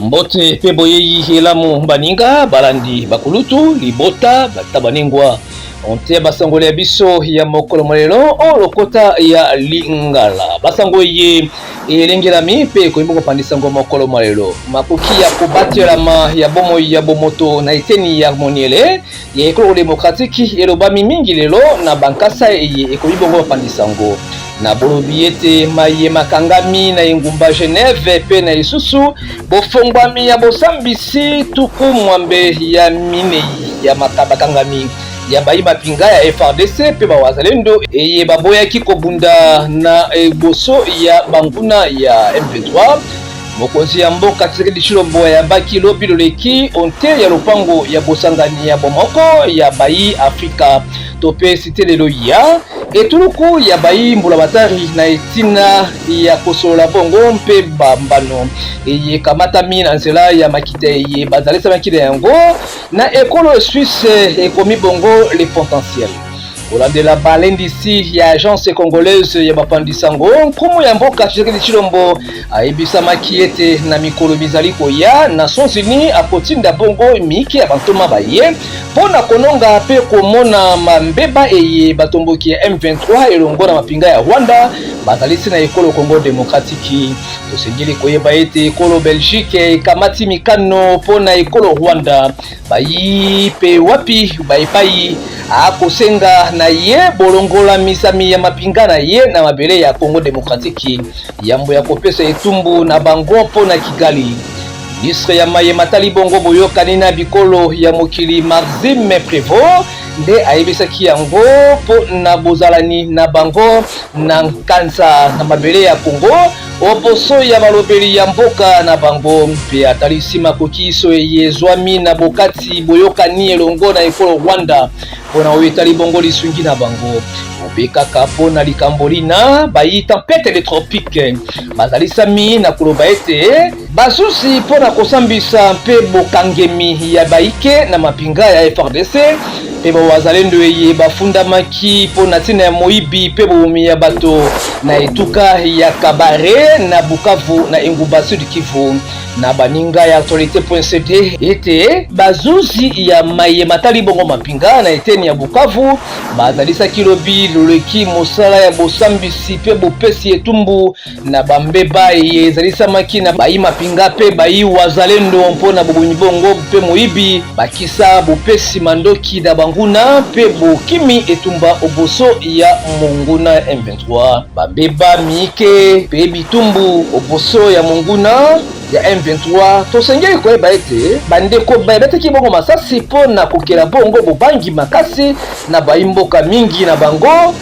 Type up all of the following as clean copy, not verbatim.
Mbote mpe boyeyi elamu baninga balandi bakulutu libota bata baningwa onte basangoli ya biso ya mokolo molelo o lokota ya lingala basango eye elengelami mpe ekoki kopandisa ngo mokolo molelo makoki ya kobatelama ya bomoi ya bomoto na eteni ya moniele ya ekolo demokratiki elobami mingi lelo na bankasa eye ekoki bongo bapandisa ngo na bolobi ete maye makangami na engumba Genève mpe na lisusu bofongwami ya bosambisi 84 ya bakangami ya bayi mapinga ya FARDC mpe ba wazalendo eye baboyaki kobunda na eboso ya banguna ya M23. Mokonzi ya mboka Tshisekedi Tshilombo ayambaki lobi loleki onte ya lopango ya bosangani ya bomoko ya bayi Afrika to pe site lelo ya etuluku ya bayi mbulamatari na etina ya kosolola bongo mpe bambano eye ekamatami na nzela ya makita eye bazalisamaki na yango na ekolo Suisse ekomi bongo le potentiel. Kolandela balendisi ya agence congolaise ya bapanzi sango, nkumu ya mboka Tshisekedi Tshilombo ayebisamaki ete na mikolo mizali koya Nations Unies akotinda bongo mike ya bantoma baye mpo na kononga mpe komona mambeba eye batomboki ya M23 elongo na mapinga ya Rwanda bazalisi na ekolo Congo demokratiki. Tosengeli koyeba ete ekolo Belgique ekamati mikano mpo na ekolo Rwanda bayi mpe wapi baepai akosenga na ye bolongolamisami ya mapinga na ye na mabele ya Congo demokratiki yambo ya kopesa etumbu na bango mpo na Kigali. Ministre ya maye matali bongo boyokani na bikolo ya mokili Maxime Prevot nde ayebisaki yango mpo na bozalani na bango na nkanza na mabele ya Congo Oposo ya balobeli ya mboka na bango mpe atalisi makoki iso eye ezwami na bokati boyokani elongo na ekolo Rwanda mpo na oyo etali bongo lisungi na bango obe kaka mpo na likambo lina bayi tempete de tropique bazalisami na koloba ete basusi mpo na kosambisa mpe bokangemi ya baike na mapinga ya FARDC mpe bawazalendo eye bafundamaki mpo na ntina ya moyibi mpe bobomi ya bato na etuka ya Kabare na Bukavu na engumba Sud Kivu. Na baninga ya actualite.cd ete bazuzi ya maye matali bongo mapinga na eteni ya Bukavu bazalisaki lobi loleki mosala ya bosambisi mpe bopesi etumbu na bambeba eye ezalisamaki na bayi mapinga mpe bayi wazalendo mpo na bobomi bongo mpe moyibi, bakisa bopesi mandoki na banguna mpe bokimi etumba oboso ya monguna M23. Bambeba miike mpe bitumbu oboso ya monguna ya M23. Tosengeli koyeba ete bandeko babetaki bongo masasi mpo na kokela bongo bobangi makasi na bayi mboka mingi na bango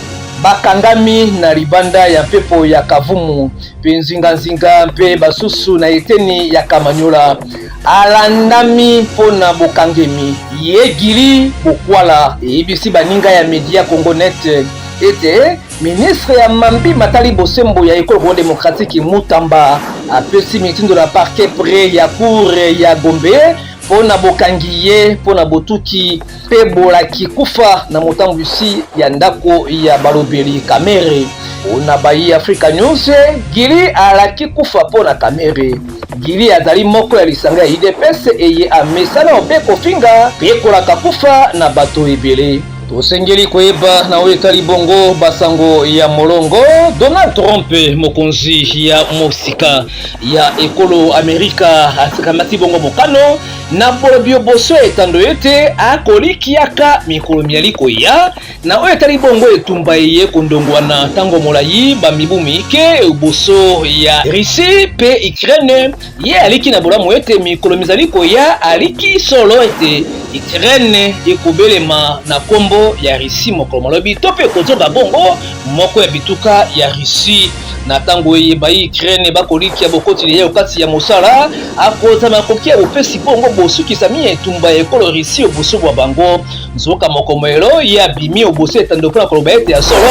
bakangami na libanda ya mpepo ya Kavumu mpe nzinganzinga mpe basusu na eteni ya Kamanyola. Alandami mpo na bokangemi ye Gili Bokwala, eyebisi baninga ya media Congonet ete ministre ya mambi matali bosembo ya ekolo Congo demokratiki Mutamba apesi mitindo na parquet près ya cour ya Gombe mpo na bokangi ye mpo na botuki mpe bolaki kufa na motambwisi ya ndako ya balobeli Kamerhe. Pona bayi Africa News, Gili alaki kufa mpo na Kamerhe. Gili azali moko ya lisanga ya UDPS eye amesana mpe kofinga mpe kolaka kufa na bato ebele. Tosengeli koyeba na oyo etali bongo basango ya molongo. Donald Trump, mokonzi ya mosika ya ekolo Amerika, akamati bongo mokano na bolobi oboso ya etando ete akolikiaka mikolo miali koya na oyo etali bongo etumba eye kondongwana ntango molayi bamibu miike liboso ya Russie mpe Ukraine. Ye aliki na bolamu ete mikolo mizali koya aliki solo ete Ukraine ekobelema na nkombo ya Russie mokolo malobi to mpe ekozonga bongo moko ya bituka ya Russie. Na ntango eye bayi Ukraine bakolikia bokoti liye okati ya mosala akoza makoki ya bopesi bongo bosukisami ya etumba ya ekolo Russie oboso bwa bango. Nzoka moko moelo ye abimi oboso etando mpo na koloba ete ya solo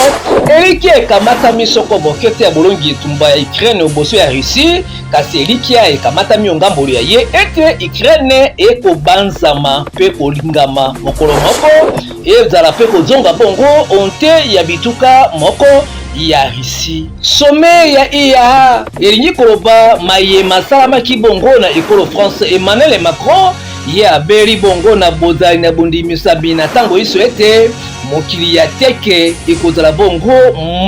elikya ekamatami soko moke te ya bolongi etumba ya Ukraine oboso ya Russie, kasi elikya ekamatami ongambo ya ye ete Ukraine ekobanzama mpe kolingama mokolo moko ezala mpe kozonga bongo onte ya bituka moko. ya Russie. Sommet ya IAA elingi koloba maye masalamaki bongo na ekolo France. Emmanuel Macron ye abeli bongo na bozali na bondimisabi na ntango iso ete mokili ya teke ekozala bongo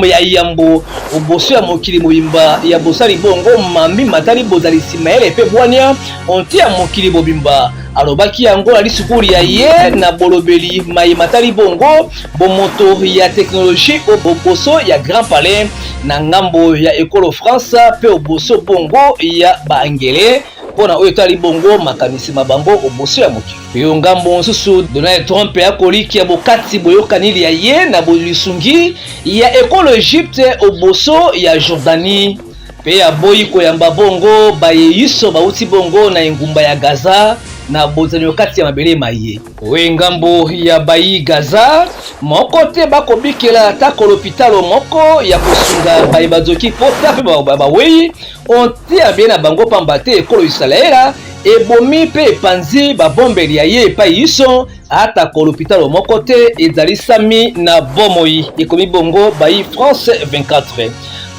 ya yambo oboso ya mokili mobimba ya bosali bongo mambi matali bozalisi mayele mpe bwania onte ya mokili mobimba. Alobaki yango na lisukulu ya ye na bolobeli maye matali bongo bomoto ya teknoloji oboso ya Grand Palais na ngambo ya ekolo France mpe oboso bongo ya baangele mpo na oyo etali bongo makanisi ma bango oboso ya mokili. Mpe ngambo mosusu, Donald Trump akolikia bokati boyokani lya ye na lisungi ya ekolo Egypte oboso ya Jordanie mpe aboyi koyamba bongo baye yiso bauti bongo na engumba ya Gaza na bozali kati ya mabele maye. Oyo ngambo ya bayi Gaza moko te bakobikela atako lopitalo moko ya kosunga baye bazoki pota mpe bawei onte ya bie na bango, pamba te ekolo Isalaela ebomi mpe epanzi babombeli ya ye epai yiso, atako lopitalo moko te ezalisami na bomoi. Ekomi bongo bayi France 24.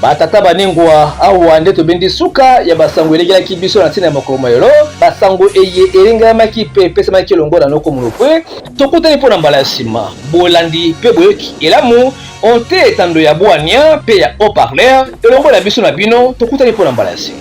Batata banengwa, awa nde tobendi suka ya basango elekelaki biso na ntina ya mokolo mwa lelo. Basango eye elengelamaki mpe epesamaki elongo na noko Mulopwe. Tokutani mpo na mbala ya nsima. Bolandi mpe boyoki elamu onte etando ya bwania mpe ya haut-parleur elongo na biso na bino. Tokutani mpo na mbala ya nsima.